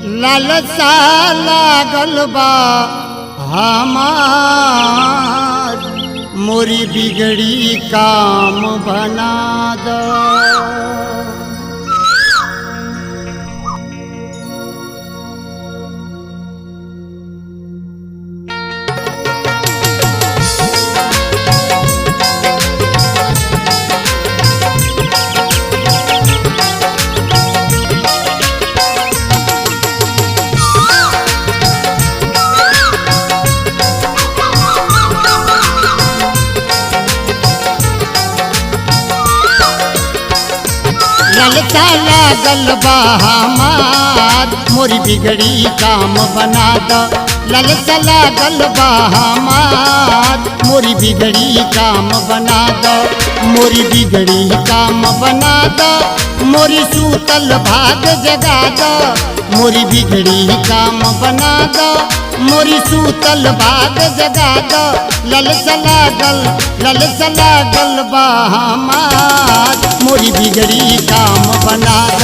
लालसा लागल बा हमार, मोरी बिगड़ी काम बना द। ललता लागल बा हमार, मोरी बिगड़ी काम बना द। ललता लागल बा हमार, मोरी बिगड़ी काम बना द। मोरी बिगड़ी काम बना द, मोरी सूतल भाग जगा द। मोरी बिगड़ी काम बना द, मोरी सूतल भाग जगा द। ललसा लागल बा हमार, मोरी बिगड़ी काम बना द।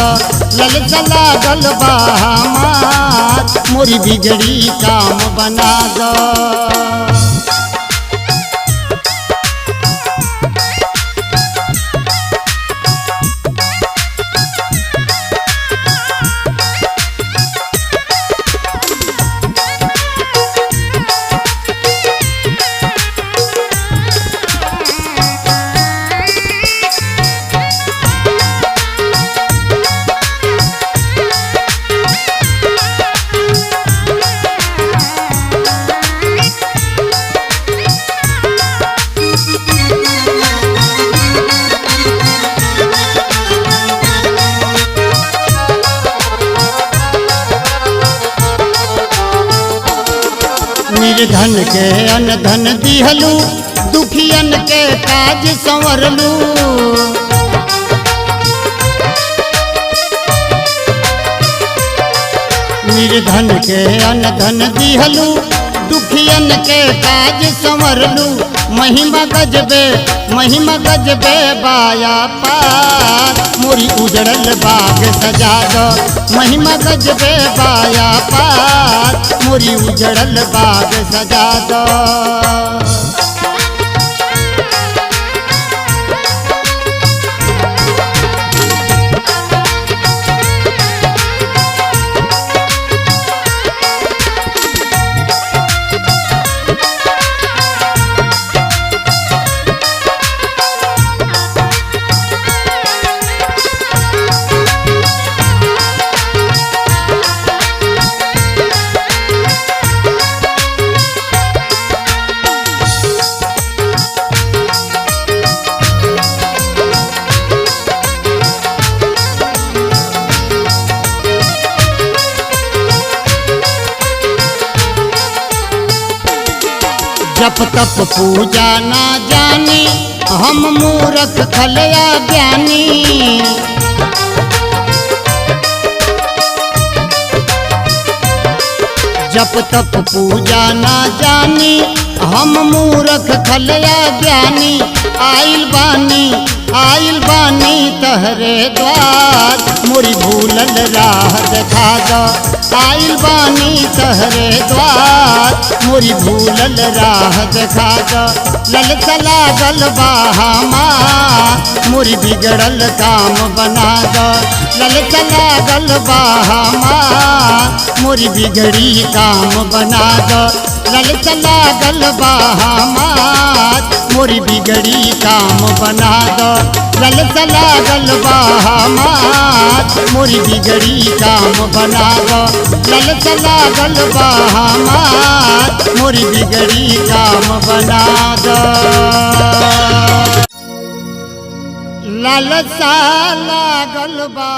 ललसा लागल बा हमार, मोरी बिगड़ी काम बना द। निर्धन के अनधन दिहलू, दुखियन के काज संवरलू। निर्धन के अनधन दिहलू, दुखियन के काज संवरलू। महिमा गजबे बाया पार, मोरी उजड़ल बाग सजा द। महिमा गजबे बाया पार, मोरी उजड़ल बाग सजा द। जप तप पूजा ना जानी, हम मूरख खलया ज्ञानी। जप तप पूजा ना जानी, हम मूरख खलया ज्ञानी। आइल बानी तहरे द्वार, मोरी भूलल राह देखा द। आइल बानी तहरे द्वार, मोरी भूलल राह देखा द। ललसा लागल बा हमार, मोरी बिगड़ल काम बना द। ललसा लागल बा हमार, मोरी बिगड़ी काम बना द। ललसा लागल बा हमार, मोरी बिगड़ी काम बना द। ललसा लागल बा हमार, मोरी बिगड़ी काम बना द। ललसा लागल बा हमार, मोरी बिगड़ी काम बना द। ललसा लागल बा